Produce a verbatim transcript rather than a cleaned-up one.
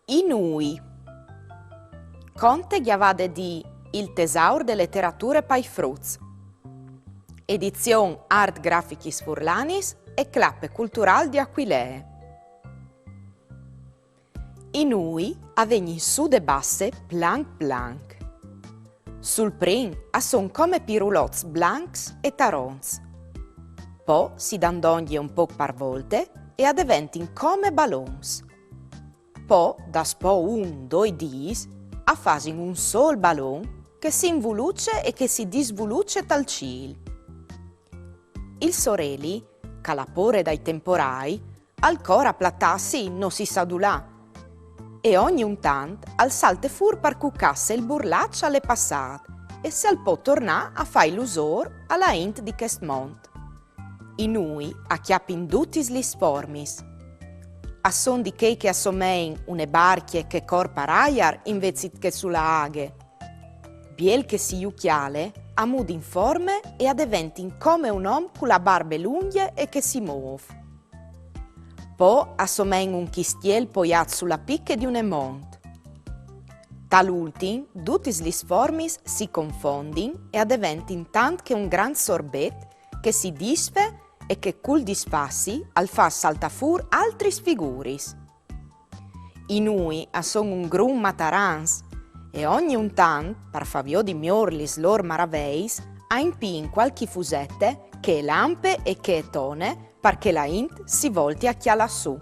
I nûi. Conte gjavade di Il tesaur de leterature pai fruts. Edizion Art Grafichis Furlanis e Clape Culturâl di Aquilee. I nûi a vegnin sù de basse planc planc. Sul prin a son come pirulots blancs e taronts. Po si dan dongje un pôc par volte e a deventin come balons. Po, daspò un, doi dîs, a fasin un sôl balon che si invuluce e che si disvuluce tal cîl. Il soreli, che al à pôre dai temporâi, al cor a platâsi no si sa dulà. E ogni un tant al salte fûr par cucâ se il burlaç al è passât e se al pò tornâ a fâ il usôr a la int di chest mont. I nûi a cjapin dutis lis formis. A son di chei che a somein une barcje che e cor par aiar invezit che su la aghe. Biel che si ju cjale, a mudin forme e a deventin come un om cu la barbe lungje e che si môf. Po a somein un cjistiel poiât su la piche di une mont. Tal ultin, dutis lis formis si confondin e a deventin tant che un grant sorbet che si disfe e che cul disfâsi al fâs saltâ fûr altris figuris. I nûi a son un grum matarans e ogni un tant, par fâ viodi miôr lis lôr maraveis, a impiin cualchi fusete che e lampe e che e tone par che la int si volti a cjalâ sù.